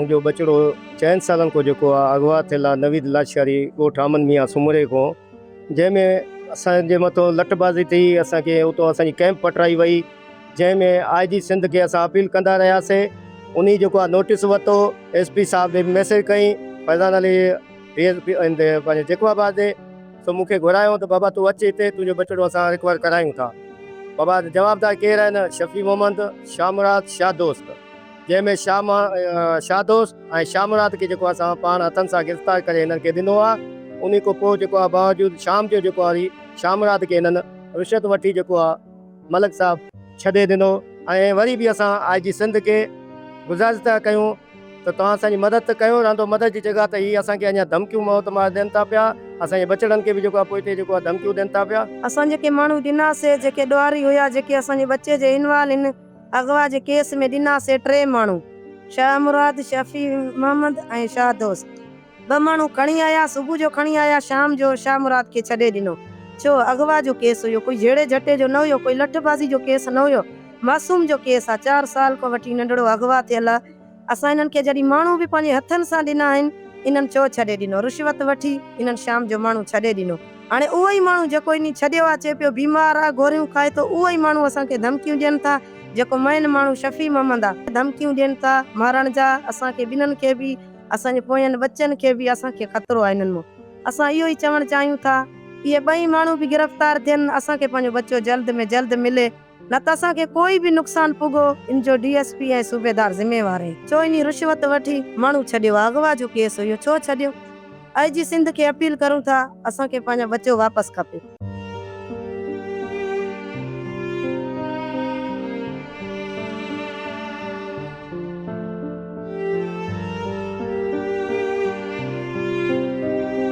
منهنجو ٻچڙو چئن سالن کان جيڪو آ اغوا ٿيل آ نويد لاشاري ڳوٺ امن ميان سومري کان جنهن ۾ اسان جي مٿو لٺ بازي ٿي اسان کي اتو اسان جي ڪئمپ پٽرائي وئي جنهن ۾ آء جي سنڌ کي اسان اپيل ڪندا رهياسي انهي جيڪو آ نوٽيس ورتو ايس پي صاحب ڏي ميسيج ڪئي فيضان علي ڊي ايس پي پنهنجي جيڪب آباد ڏي سو مون کي گهرايو ته بابا تون اچ هتي تنهنجو ٻچڙو اسان رڪور ڪرايون ٿا. بابا جوابدار ڪير آهن؟ شفيع محمد، شاهه مراد، شاهه دوست. جنهن ۾ شاهه شاهه دوست ۽ شاهه مراد کي جيڪو اسان پاڻ هٿن سان گرفتار ڪري هنن کي ڏنو آهي. انهي کان پوء جيڪو آهي باوجود شام جو جيڪو آهي شاهه مراد کي هنن رشوت وٺي جيڪو آهي ملڪ صاحب ڇڏي ڏنو ۽ وري به اسان آء جي سنڌ کي گذارش ٿا ڪيون ته توهان اسان جي مدد ته ڪيو رهندو مدد جي جڳهه ته هي اسان کي اڃا ڌمڪيون موت مار ڏين ٿا پيا اسان جي ٻچڙن کي به جيڪو آهي پوئتي جيڪو آهي ڌمڪيون ڏين ٿا پيا. اسان جيڪي ماڻهو ڏنا سي جيڪي ڏوهاري هيا جيڪي اسان جي ٻچي جي انوال هن اغوا جي ڪيس ۾ ڏنا سي ٽي ماڻهو شاهه مراد، شفيع محمد ۽ شاهه دوست. ٻه ماڻهو کڻي آيا، صبح جو کڻي آيا، شام جو شاهه مراد کي ڇڏي ڏنو. ڇو؟ اغوا جو ڪيس هيو، ڪوئي جهيڙي جهٽي جو نه هيو، ڪوئي لٺ بازي جو ڪيس نه هيو، معصوم جو ڪيس آ، چار سال کان وٺي ننڍڙو اغوا ٿيل آ، اسان انهن کي جڏهن ماڻهو به پنهنجي هٿن سان ڏنا آهن، انهن ڇو ڇڏي ڏنو؟ رشوت وٺي انهن شام جو ماڻهو ڇڏي ڏنو. هاڻي اهو ئي ماڻهو جيڪو انهي ڇڏيو آ، چئي پيو بيمار آ، گوريون کائي ٿو، اهو ئي ماڻهو اسان کي ڌمڪيون ڏين ٿا، جيڪو مئن ماڻهو شفيع محمد آ، ڌمڪيون ڏين ٿا مارڻ جا، اسان کي ٻنهن کي به. اسان جي پوين ٻچن کي به اسان کي خطرو آهي انهن مان اسان اهو ئي چوڻ چاهيون ٿا اهي ٻئي ماڻهو به گرفتار ٿين اسان کي پنهنجو ٻچو جلد ۾ جلد ملي نه ته اسان کي ڪوئي به نقصان پڳو ان جو ڊي ايس پي ۽ صوبيدار ذميوار آهن ڇو انهي رشوت وٺي ماڻهو ڇڏيو آهي اغوا جو ڪيس هيو ڇو ڇڏيو آء جي سنڌ کي اپيل ڪرون ٿا اسان کي پنهنجو ٻچو واپس کپي.